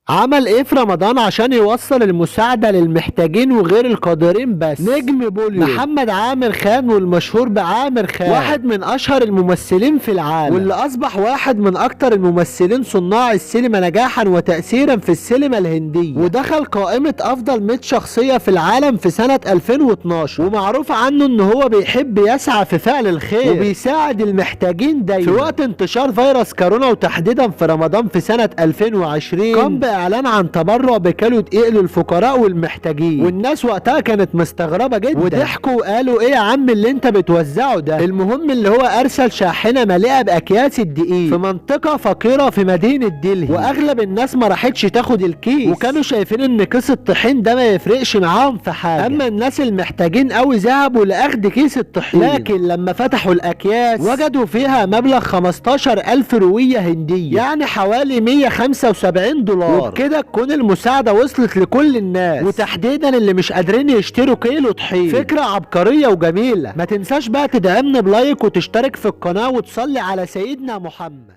عمل ايه في رمضان عشان يوصل المساعدة للمحتاجين وغير القادرين؟ بس نجم بوليوود محمد عامر خان، والمشهور بعامر خان، واحد من اشهر الممثلين في العالم، واللي اصبح واحد من اكتر الممثلين صناع السينما نجاحا وتأثيرا في السينما الهندية، ودخل قائمة افضل 100 شخصية في العالم في سنة 2012. ومعروف عنه ان هو بيحب يسعى في فعل الخير وبيساعد المحتاجين دايما. في وقت انتشار فيروس كورونا وتحديدا في رمضان في سنة 2020 قام بإعلان عن تبرع بكيلو دقيق للفقراء والمحتاجين، والناس وقتها كانت مستغربة جدا وضحكوا وقالوا ايه يا عم اللي انت بتوزعه ده. المهم اللي هو ارسل شاحنة مليئة باكياس الدقيق في منطقة فقيرة في مدينة دلهي، واغلب الناس ما راحتش تاخد الكيس، وكانوا شايفين ان كيس الطحين ده ما يفرقش معاهم في حاجة. اما الناس المحتاجين قوي ذهبوا لاخد كيس الطحين، لكن لما فتحوا الاكياس وجدوا فيها مبلغ 15,000 روية هندية، يعني حوالي 175 دولار. وبكده تكون المساعدة وصلت لكل الناس، وتحديدا اللي مش قادرين يشتروا كيلو طحين. فكرة عبقرية وجميلة. ما تنساش بقى تدعمني ب like وتشترك في القناة وتصلي على سيدنا محمد.